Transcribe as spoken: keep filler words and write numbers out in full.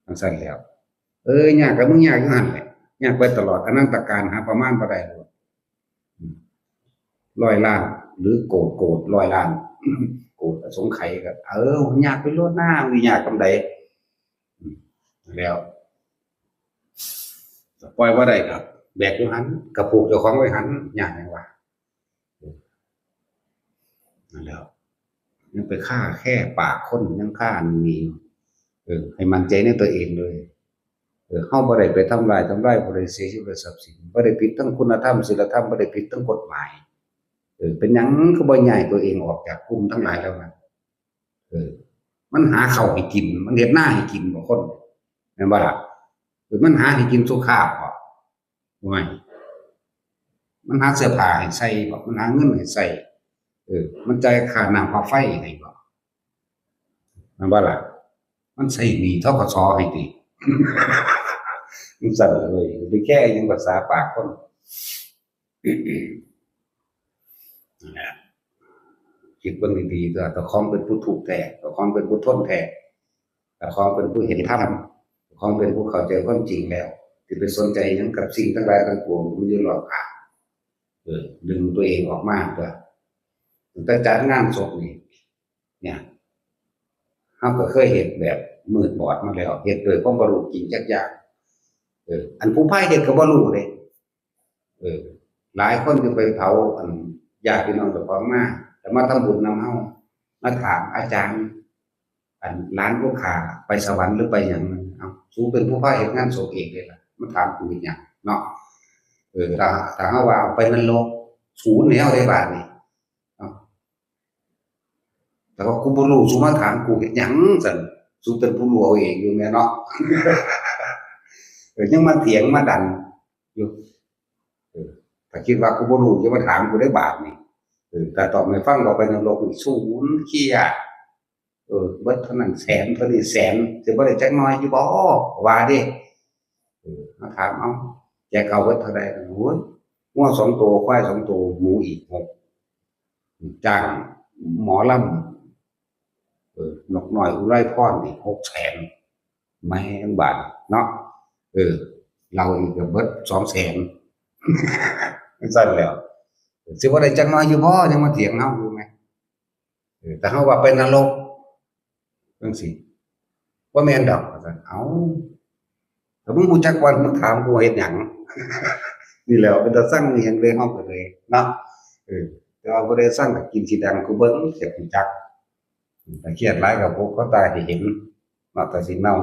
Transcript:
จั่งซั้นแหล้ว เอ้ย ยากก็มึงยากอยู่หั่นแหละ ยากไปตลอด อนันตกาล หาประมาณบ่ได้ดอก อืม ร้อยล้าน หรือโกด โกด ร้อยล้าน โกดอสงไขยก็ เออ ยากไปโลดนา มันยากกำใด อืม แล้ว ปล่อยบ่ได้ก็แบกอยู่หั่น ก็ผูกเจ้าของไว้หั่น ยากหยังวะ นั่นแหล้ว ยังไปคาแคปากคน ยังคาอันนี้อยู่ เออ ให้มั่นใจในตัวเองเลย เออ เฮาบ่ได้ไปทำลาย ทำลายผู้ใด เสียชีวิตทรัพย์สิน บ่ได้ผิดทั้งคุณธรรม ศีลธรรม บ่ได้ผิดทั้งกฎหมาย เออ เป็นหยังคือบ่ย้ายตัวเองออกจากกลุ่มทั้งหลายเหล่านั้น เออ มันหาข้าวให้กิน มันเฮ็ดนาให้กินบ่คน แม่นบ่ล่ะ เออ มันหาให้กินสุขาบ่ โอ้ย มันหาเสื้อผ้าให้ใส่บ่ มันหาเงินให้ใส่ เออ มันจ่ายค่าน้ำค่าไฟให้บ่ แม่นบ่ล่ะ มันใช้หนี้ ธ.ก.ส. ให้ติ มันสั่นเลย ไปแค่ยังภาษาปากคน นั่นแหละ คิดเบิ่งดีๆ ตัวเจ้าของเป็นผู้ถูกแท้ เจ้าของเป็นผู้ทนแท้ เจ้าของเป็นผู้เห็นธรรม เจ้าของเป็นผู้เข้าใจความจริงแล้ว สิไปสนใจหยังกับสิ่งทั้งหลายทั้งปวงมันอยู่รอบข้าง เออ ดึงตัวเองออกมาตัว ตั้งแต่จัดงานศพนี่ เนี่ย เฮาก็เคยเฮ็ดแบบมืดบอดมาแล้ว เฮ็ดโดยความบ่รู้จริงจักอย่าง เออ อันผู้พาเฮ็ดก็บ่รู้เด้ เออ หลายคนที่ไปเผาอันญาติพี่น้องเจ้าของมา แต่มาทำบุญนำเฮา มาถามอาจารย์ อันหลานผู้ข้าไปสวรรค์หรือไปหยัง เอ้า สูเป็นผู้พาเฮ็ดงานศพเองเลยล่ะ มาถามกูเฮ็ดหยังเนาะ เออ ถ้า ถ้าเฮาว่าเอาไปนรก สูนแล้วได้บาดนี้ เอ้า แต่ว่ากูบ่รู้ สูมาถามกูเฮ็ดหยังซั่น สูเป็นผู้รู้เอาเองอยู่แม่เนาะ เออ ยังมาเถียงมาดันอยู่ เออ ถ้าคิดว่ากูบ่รู้ อย่ามาถามกูได้บาดนี่ เออ ถ้าตอบให้ฟัง เราไปนรกนี่สูนเคลียร์ เออ เบิดเท่านั้นแสน เท่านี้แสน สิบ่ได้จักหน่อยอยู่บ่ ว่าเด้ เออ มาถาม เอ้า แจกข้าวเบิดเท่าใด โอ้ย งัวสองตัว ควายสองตัว หมูอีกหก จ้างหมอลำ เออ นกน้อยอุไรพรอีกหกแสน แม่นบาดเนาะ เออ เราอีกก็เบิดสองแสน จั่งซั้นแหล้ว สิบ่ได้จักหน่อยอยู่บ่ ยังมาเถียงเฮาอยู่แหม เออ แต่เฮาว่าไปนรก จั่งซี้ บ่แม่นดอก ว่าซั่น เอ้า ถ้ามึงรู้จักก่อน มึงถามกูเฮ็ดหยัง นี่แหละ เป็นตาซังอีหยังเลย เฮาก็เลยเนาะ เออ แต่ว่าบ่ได้ซังก็กินขี้ดังกูเบิ่ง อยากรู้จัก ถ้าเครียดหลายก็พวกเขาตายให้เห็น เนาะ ถ้าสิเน่า